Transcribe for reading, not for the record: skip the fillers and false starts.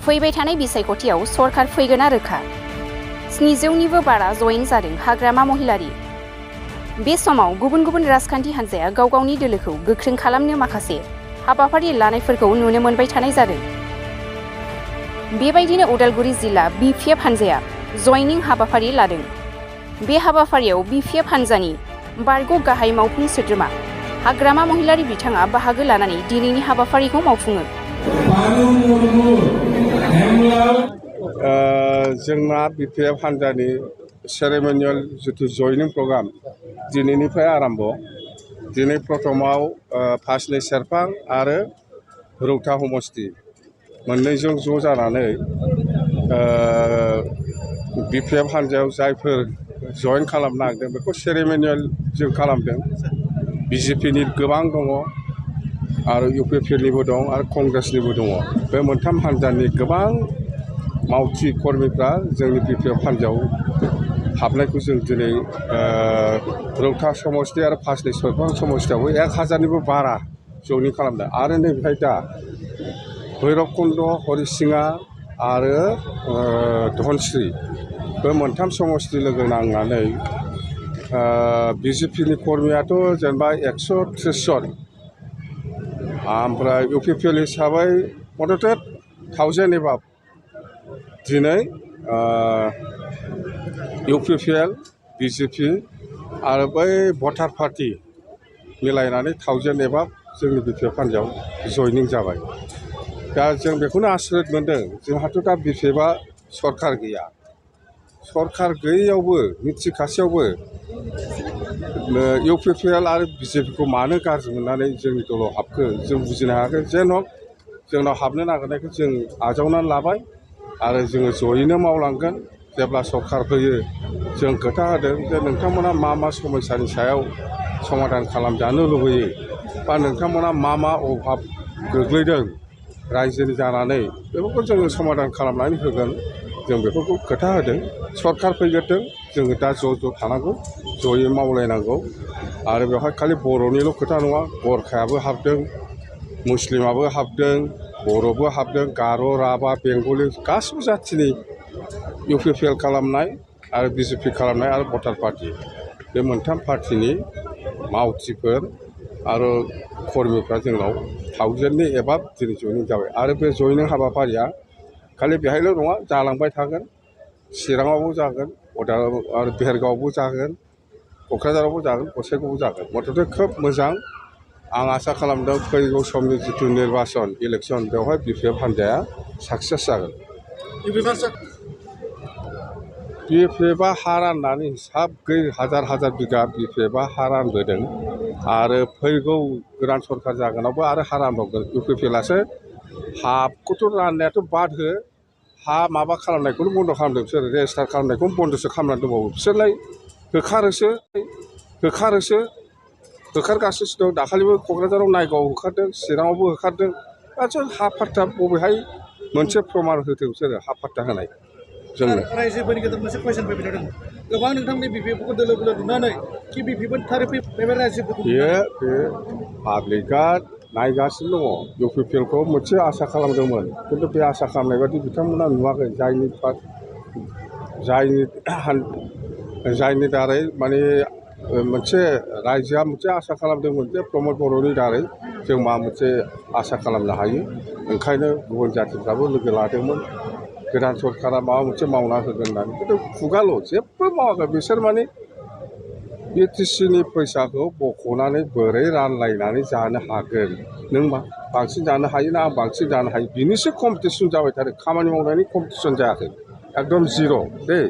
फैबाय थानाय बिसायख'थियाव सरकार फैगोना रोखा 700निबो बारा जयेन जादों हाग्रामा महिलारि। बे समाव गुबुन गुबुन राजखान्थि हान्जाया गाव गावनि दोलोखौ गोख्रों खालामनो माखासे हाबाफारि लानायफोरखौ नुनो मोनबाय थानाय जादों। बेबायदिनो उदालगुरि जिल्ला बिपिएफ हान्जाया जयनिं हाबाफारि लादों। बे हाबाफारियाव बिपिएफ हान्जानि बारग' गाहाय मावफुं सोद्रोमा हाग्रामा महिलारि बिथाङा बाहागो लानानै दिनैनि हाबाफारिखौ मावफुङो। जोंना बिपिएफ हान्जानि सेरेमनियेल जिथु जयनिं प्रग्राम दिनैनिफ्राय आरम्भ। दिनै प्रथमाव फासनि सेरफां आरो रौता समष्टि मोननैजों ज' जानानै बिपिएफ हान्जायाव जायफोर जयेन खालामनो नागिरदों बेखौ सेरेमनियेल जों खालामदों। बिजेपिनि गोबां दङ आरो इउपिपिएलनिबो दं आरो कंग्रेसनिबो दङ। बे मोनथाम हान्जानि गोबां मावथि कर्मिफ्रा जोंनि बिपिएफ हान्जायाव हाबनायखौ जों दिनै रौता समष्टि आरो फासनि सेरफां समष्टियावबो 1000निबो बारा जयनिं खालामदों। आरो नैबेहाय दा भैरबकुन्द, हरिसिङा आरो धनस्रि बे मोनथाम समष्टि लोगो नांनानै बिजेपिनि कर्मियाथ' जेनेबा 130 जन, ओमफ्राय इउपिपिएल हिसाबै मथथे 1000 एबाब दिनै इउपिपिएल, बिजेपि आरो बै भटार पार्टि मिलायनानै 1000 एबाब जोंनि बिपिएफ हान्जायाव जयनिं जाबाय। दा जों बेखौनो आसरित मोन्दों, जोंहाथ' दा बिपिएफआ सरकार गैया। सरकार गैयैयावबो मिथिखासेयावबो इउपिपिएल आरो बिजेपिखौ मानो गाज्रि मोननानै जोंनि दलाव हाबखो जों बुजिनो हायाखै। जेन' जोंनाव हाबनो नागिरनायखौ जों आजावनानै लाबाय आरो जोङो जयैनो मावलांगोन। जेब्ला सरकार फैयो जों खोथा होदों जे नोंथांमोना मा समस्यानि सायाव समाधान खालामजानो लुबैयो बा नोंथांमोना मा अभाब गोग्लैदों रायजोनि जानानै बेफोरखौ जोङो समाधान खालामनानै होगोन। जों बेफोरखौ खोथा होदों। सरकार फैग्रोथों, जोङो दा ज' थानांगौ, जयै मावलायनांगौ। आरो बेवहाय खालि बर'निल' खोथा नङा, गरखायाबो हाबदों, मुस्लिमाबो हाबदों, बर'बो हाबदों, गार', राभा, बेंगलि गासिबो जाथिनि इउपिपिएल खालामनाय आरो बिजेपि खालामनाय आरो भटार पार्टि बे मोनथाम पार्टिनि मावथिफोर आरो कर्मिफ्रा जोंनाव 1000नि एबाब दिनै जयनिं जाबाय। आरो बे जयनिं हाबाफारिया खालि बेहायल' नङा, जालांबाय थागोन। चिराङावबो जागोन, आरो भेरगावआवबो जागोन, क'क्राझारावबो जागोन, गसाइगावआवबो जागोन। मथथे खोब मोजां। आं आसा खालामदों फैगौ समनि जिथु निर्बाचन इलेक्सन बेवहाय बिपिएफ हान्जाया साक्सेस जागोन। बिपिएफआ हा राननानै हिसाब गैयै हाजार बिगा बिपिएफआ हा रानबोदों आरो फैगौ गोदान सरकार जागोनावबो आरो हा रानबावगोन। इउपिपिएलआसो हाखौथ' राननायाथ' बाद हो, हा माबा खालामनायखौनो बन्द' खालामदों बिसोर, रेजिस्टार खालामनायखौनो बन्द'सो खालामनानै दंबावो। बिसोरलाय होखारगासिनो दं। दाखालिबो क'क्राझाराव नायगावआव होखारदों, चिराङावबो होखारदों। गासै हा पाट्टा बबेहाय मोनसे प्रमान होथों बिसोरो हा पाट्टा होनाय जोंनो। रायजोफोरनि गेजेराव मोनसे कुइसन फैबाय थादों, गोबां नोंथांनि बिपिएफखौ दोलो नुनानै कि बिपिएफआ थारै बे रायजोफोरखौ बे पाब्लिकआ नायगासिनो दङ। इउपिपिएलखौ मोनसे आसा खालामदोंमोन, खिन्थु बे आसा खालामनाय बायदि बिथांमोना नुवाखै। जायनि दारै माने मोनसे रायजोआ मोनसे आसा खालामदोंमोन जे प्रमद बर'नि दारै जों माबा मोनसे आसा खालामनो हायो। ओंखायनो गुबुन जाथिफ्राबो लोगो लादोंमोन गोदान सरकारा माबा मोनसे मावना होगोन होननानै। खिन्थु खुगाल' जेबो मावाखै बिसोर। माने बिटिसिनि फैसाखौ बख'नानै बोरै रानलायनानै जानो हागोन? नों बांसिन जानो हायो ना आं बांसिन जानो हायो? बिनिसो कम्पिटिसन जाबाय थादों, खामानि मावनायनि कम्पिटिसन जायाखै। एकदम जिर' दै।